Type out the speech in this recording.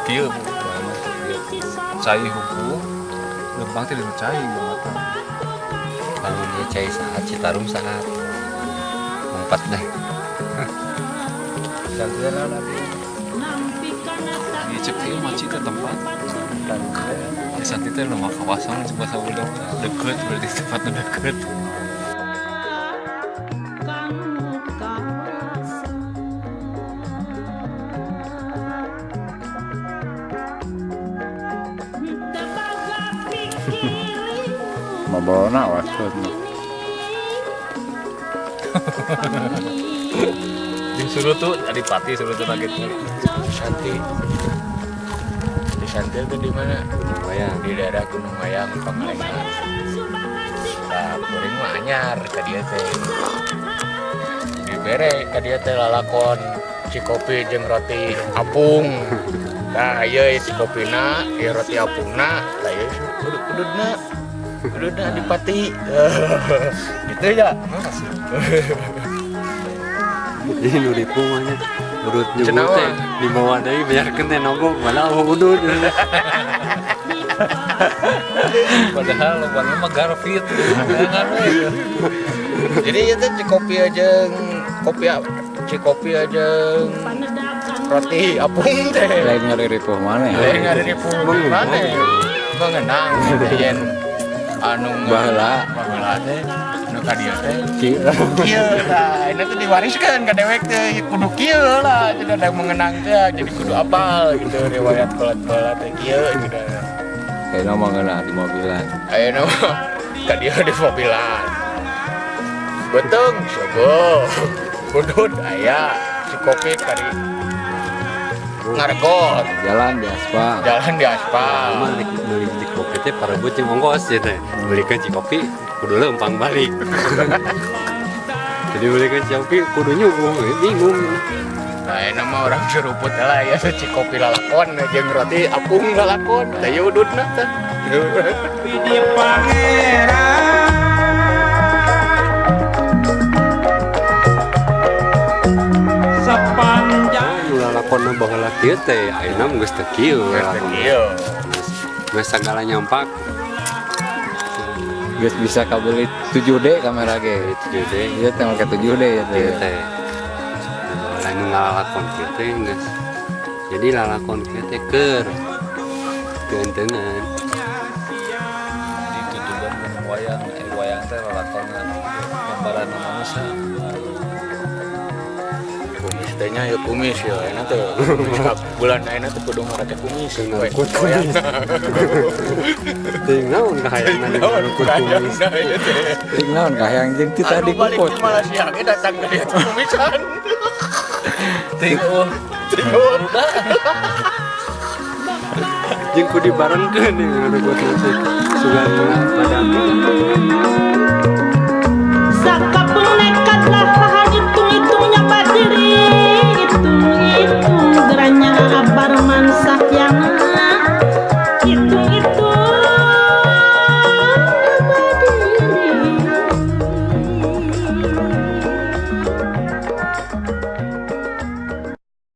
Kieu Bu, cai hukum lempang teh dina cai jembatan. Lamun ieu cai saat Citarum saat empat dah. Santai lah nanti. Di cek ieu mah teh tempat. Di Santi teh nama kawasan coba sabudak deket, berarti tempatnya deket. Mabawa wasut. Jeung suruh tuh adipati suruh tuh gitu. Santi. Di Santi itu di mana? Gunung Wayang. Di daerah Gunung Wayang, Pangalengan. Nah, kuring mah anyar ka dieu teh. Dibere ka dieu teh lalakon cikopi jeung roti apung. Nah, ieu cikopina, ieu roti apungna, lah ieu udud-ududna. Ududna adipati. Gitu ya. Jadi nu ripuh mah nya. Urut nyebut Cenah teh mah. Dibawa deui bayarkeun teh nogok malah eueuh udud. Padahal lobana mah garfit. Jangan we. Jadi itu cikopi jeung roti apung teh. Lain ngari ripuh mana ya? Lain ngari mana? Mengenang yen anu Baheula. Baheula teh anu ka dieu teh Kieu. Kieu tah, ini tuh diwariskeun ka dewek teh kudu kieu lah, jadi ada mengenang teh jadi kudu apal gitu riwayat kolot-kolot teh kieu gitu. Kayaknya mah ngeunah di mobilan. Ayeuna mah ka dieu di mobilan. Beuteung sogo. Udud aya cikopi kari ngaregot. Jalan di aspal. Jalan di aspal. Mah rek meuli cikopi teh parebut jeung ongkos ya teh. Belikeun cikopi kudu leumpang balik. Jadi belikeun cikopi kudu nyuguh, bingung. Nah, ini mah orang seruput lah ya cikopi lalakon jeung roti apung lalakon. Tah ieu ududna teh. Di pangeran sepanjang Nu lalakonna baheula kieu teh ayeuna mah geus teu kieu. Geus teu kieu. Geus sagala nyampak. Geus bisa kabeli 7D kamera ge. 7D. Ieu teh make 7D ya teh. Kieu teh. Baheula nu ngalalakon kieu teh geus. Jadi lalakon kieu teh keur keunteungan. Di tutuban Gunung Wayang, wayang teh lalakonna gambaran manusia. Kumis teh nya ya kumis ya enak teh. Kumis ka bulan ayeuna teh kudu marake kumis. Ngarukut kumis. Ting naon kahayangna di ngarukut kumis. Ting naon kahayang jeung ti tadi Anu balik kupot. di Malaysia ge datang ka dieu kumisan. Ting oh, Tidur. Jeung kudu dibarengkeun nih ngarukut teh. Sugan padang.